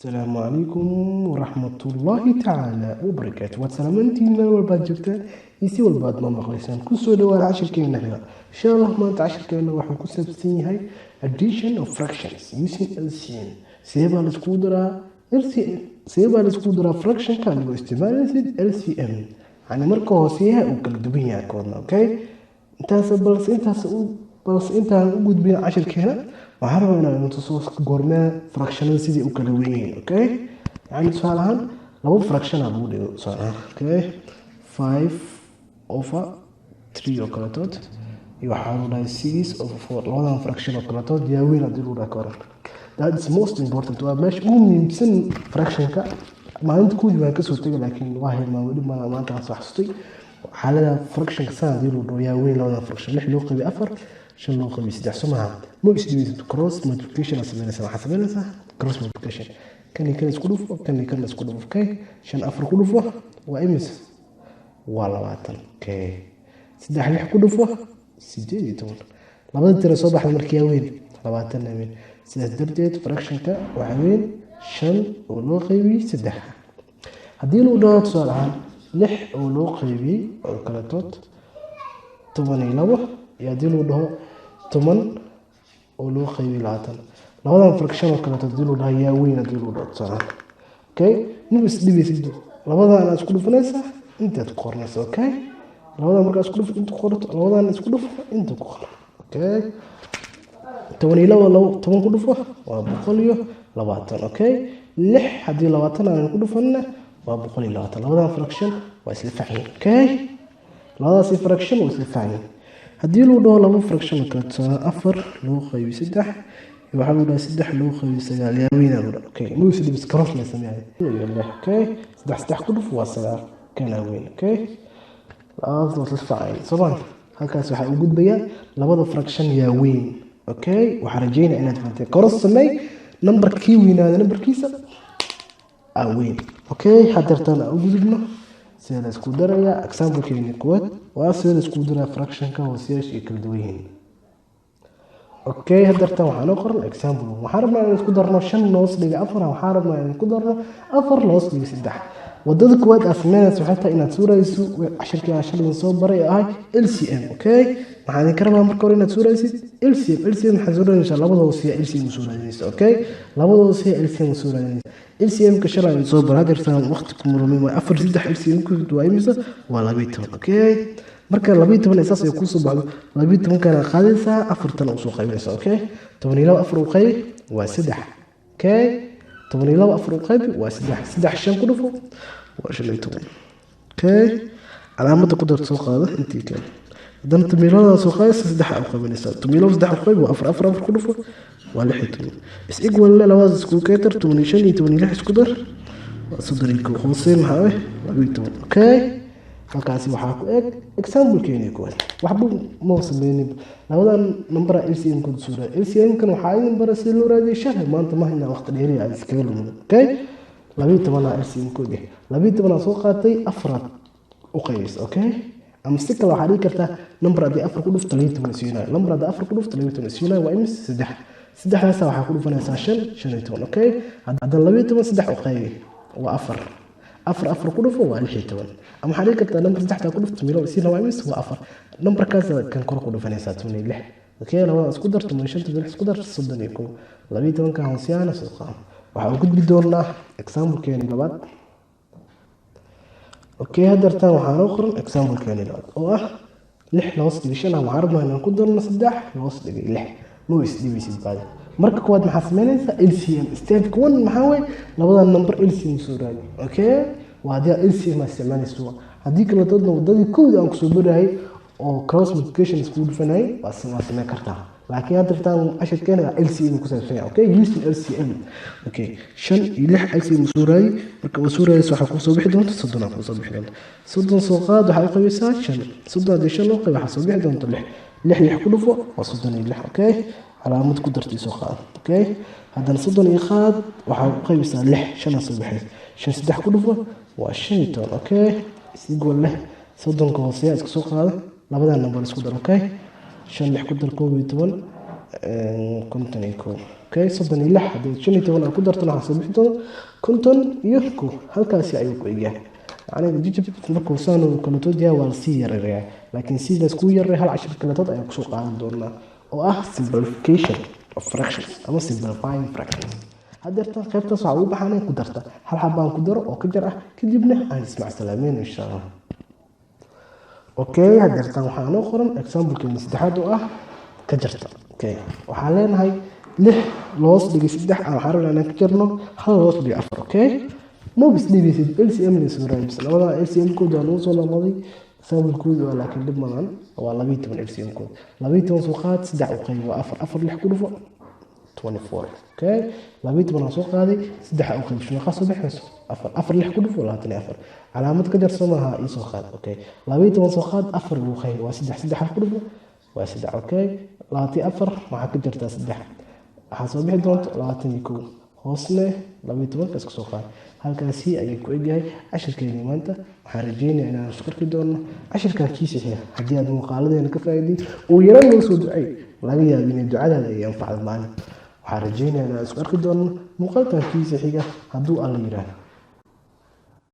Asalaamu calaykum waraxmatullaahi tacaala wabarakaatu. Waad salaamantiin meel walbaad joogtaan iyo si walbaad noo maqlaysaan. Kusoo dhawaada cashirkeena xiga, insha Allah. Maanta cashirkeena waxuu ku saabsan yahay addition of fractions using LCM. Sidee baa laiskugu daraa LCM? Sidee baa laiskugu daraa fractionka adigoo isticmaalaysid LCM? Yani marka hooseyaha uu kala duwan yahay koodna. Okay, intaas balse intaas balse intaan u gudbin cashirkeena, waxaan rabaa inaan idin tuso goormee fractionada sidii u kala wen yihiin. Okay, yani tusaale ahaan laba fraction aa lagu dhigo, tusaale ahaan, okay, 5/3 oo kaletood iyo waxaa lagu dhahay 6/4. Labadan fraction oo kaletood yaa weyn haddii lagu dhahay, ka waran? That is most important, waa meesha ugu muhiimsan fractionka. Maalinta kuwii waan kasoo tegay, laakiin waa hilmaamay, weli maanta aan soo xasustay. Xaalada fractionka saan haddii lagu dhaho, yaa weyn labadan fraction? Lix loo qaybiyay afar, shan loo qaybiyay saddex, soo maaha? Ma isdhibaysid, cross multiplication aad sameynaysaa. Waxaad sameynaysaa cross multiplication, kan iyo kan isku dhufo, kan iyo kan isku dhufo. Okay, shan afar ku dhufo waa imise? Waa 20. Okay, saddex lix ku dhufo, 18. Labada tira soo baxda marka yaa weyn? 20 weyn. Sidaas darteed fractionka waxaa weyn shan oo loo qaybiyey saddex. Haddii lagu dhaho, tusaale ahaan, lix oo loo qaybiyey oo kaletood 12, iyo haddii lagu dhaho 10 oo loo qaybiyey 20, labadan fraction oo kaleeto haddii lagu dhaho, yaa weyn haddii lagu dhaho, tusaale ahaan? Okay, maba isdhibaysid, labadan aad isku dhufanaysaa, intaad ku qoranaysa. Okay, labadan markaa isku dhufo, inta ku qorato, labadan isku dhufo, inta ku qor. Okay, 12 labo 10 ku dhufo waa 120. Okay, lix haddii 20 aan ku dhufanna waa 120. Labadan fraction waa isla facyin. Okay, labadaasi fraction waa isla facyin. Haddii lagu dhaho laba fraction oo kale, tusaale afar loo qaybiyo saddex iyo waxaa lagu dhahay saddex loo qaybiyo sagaal, yaa weynaa lagu dhahay? Okay, ma isdhibis, cross la sameeyaa iyo lix. Okay, saddex saddex ku dhuf waa sagaal, kana weyn. Okay, labadaas waa isla facyin, soo ma? Halkaas waxaa u gudbayaa labada fraction yaa weyn. Okay, waxaan rajeynaya inaad fahanteen. Cross sameey, numberkii weynaada numberkiisa aa weyn. Okay, hadeertaan aan u gudubno sida la isku darayaa. Examplekeeni koowaad waa sida la isku darayaa fractionka hooseyaasha ay kala duwan yihiin. Okay, hadeertaan waxaa noo qoran example. Waxaan rabnaa inaan isku darno shan loos dhigay afar, waxaan rabnaa inaan ku darno afar loos dhigay saddex. Wadada koowaad aad sameynaysa waxay tahay inaad suurayso cashirkii aan shalay soo baray oo ahay LCM. Okay, waxaan idinka rabaa marka hore inaad suuraysid LCM. LCM waxaad soo raadinaysaa labada hooseeya, LCM soo raadinaysa. Okay, labada hooseeya LCM soo raadinaysa. LCM ka shalay aan soo baray, hadeertaan waqti ku murmay. Waa afar saddex, LCM ku waa imisa? Waa 12. Okay, marka 12 saas ay kusoo baxdo, 12-kana qaadaysaa, afartan usoo qaybinaysaa. Okay, 12 afar u qaybi waa saddex. Okay, 12 afar u qaybi waa saddex. Saddex shan ku dhufo waa 15. Okay, calaamada ku darta soo qaada, intii kale. Haddana tumiilada soo qaadaysa, saddex u qaybinaysaa. Tumiilada saddex u qaybi waa afar. Afar afar ku dhufo waa 16. Is equal labadaas isku keetar, 15 iyo 16 isku dar waa 31. Hoose maxaa eh? 12. Okay, halkaasi waxaa ku eg examplekeeni koowaad. Waxba ma sameynin, labadan numbera LCM ka soo raadi. LCM kan waxaa idin bara sida loo raadiyay shalay, maanta ma haynaa waqti dheeri ah iskaga lumin. Okay, 12 LCM kood eh, 12 soo qaatay, afraad u qaybisa. Okay, ama si kale waxaa dhigi kartaa number haddii afar ku dhufto 12 siinayo, number haddii afar ku dhufto 12 siinayo waa imis? Saddex. Saddexdaasa waxaa ku dhufanaysaa shan, 15. Okay, haddana 12 saddex u qaybi waa afar. Afar afar ku dhufo waa 16. Ama waxaa dhigi kartaa number saddexdaa ku dhufto milo siina waa imis? Waa afar. Numberkaas kan kor ku dhufanaysaa, 16. Okay, labadan isku dar, 15, 16 isku dar, 31. 12-ka hoosyaana soo qaado. Waxaa u gudbi doonaa examplekeeni labaad. Okay, hadeertaan waxaa noo qoran examplekeeni labaad oo ah lix loos dhigay shan, waxaan rabnaa inaan ku darno saddex loos dhigay lix. Ma isdhibaysid baadi. Marka koowaad maxaa sameynaysaa? LCM. Step one maxaa waye? Labadan number LCM soo raadi. Okay, waa haddii aad LCM aad isticmaalayso. Haddii kale doodna wadadii kowdii aan kusoo barayay oo cross multiplication iskugu dhufanayay waa sameyn kartaa, laakiin hadda irtaan cashirkeena LCM ku saabsan yahay. Okay, using LCM. Okay, shan iyo lix LCM soo raadi. Marka uu soo raadiyso waxaa kusoo bixi doonta 30, aa kusoo bixi doonta 30. Soo qaad, waxaa u qaybeysaa shan. 30 haddii shan loo qayb waxaa soo bixi doonta lix. Lix lix ku dhufo waa 36. Okay, calaamad ku dartay soo qaad. Okay, haddana 30 iyo qaad, waxaa u qaybisaa lix, shanaa soo baxaysa. Shan saddex ku dhufo waa 15. Okay, isgol leh, 30-ka hooseeya iska soo qaado, labadan number isku dar. Okay, shan lix ku dar 11. 51. Okay, 36 haddii 15 aad ku dartana, waxaa soo bixi doona 51. Halkaasi ayuu ku egyahay. Yacni jijib markuu saan oo kaletood yahay, waa lasii yareeyaa, laakiin si laysku yareeyo hal cashir kaletood ayaan kusoo qaadan doonaa, oo ah simplification of fractions ama simplifying fractions. Hadeertan qaybtaas waxaa ugu baxaanay ku darta. Hal xabaan ku daro oo ka jar ah, kadibna aan ismac salaameyn, insha Allah. Okay, hadeertan waxaa noo qoran examplekeena saddexaad oo ah ka jarta. Okay, waxaan leenahay lix loos dhigay saddex aan waxaan rabnaa inaan ka jarno hal loos dhigay afar. Okay, mobis dhibaysid, LCM la soo raadis. Labada LCM kooda waa nagu soo noqday example-kooda waa, laakiin dhib madan waa 12 LCM kooda. 12 soo qaad, saddex u qayb waa afar, afar lix ku dhufo, 24. Okay, 12 aan soo qaaday, saddex u qayb, meeqa soo bixayso? Afar. Afar lix ku dhufo, 24. Calaamad ka jar soo maaha? Ii soo qaad. Okay, 12 soo qaad, afar ugu qayb waa saddex, saddex ku dhufo waa saddex. Okay, 24 waxaa ka jartaa saddex, waxaa soo bixi doonta 21. Hoosne 12-ka iska soo qaad. Halkaasi ayay ku egyahay cashirkeeni maanta. Waxaan rajeynaya inaan isku arki doono cashirkan kiisa xiga. Haddii aad muuqaaladeena ka faa'iiday, ugu yaraan noo soo ducay. Laga yaabo inay ducadaada ay anfacdo maalin. Waxaan rajeynaya inaan isku arki doono muuqaalkan kiisa xiga, hadduu Alla yiraahdo.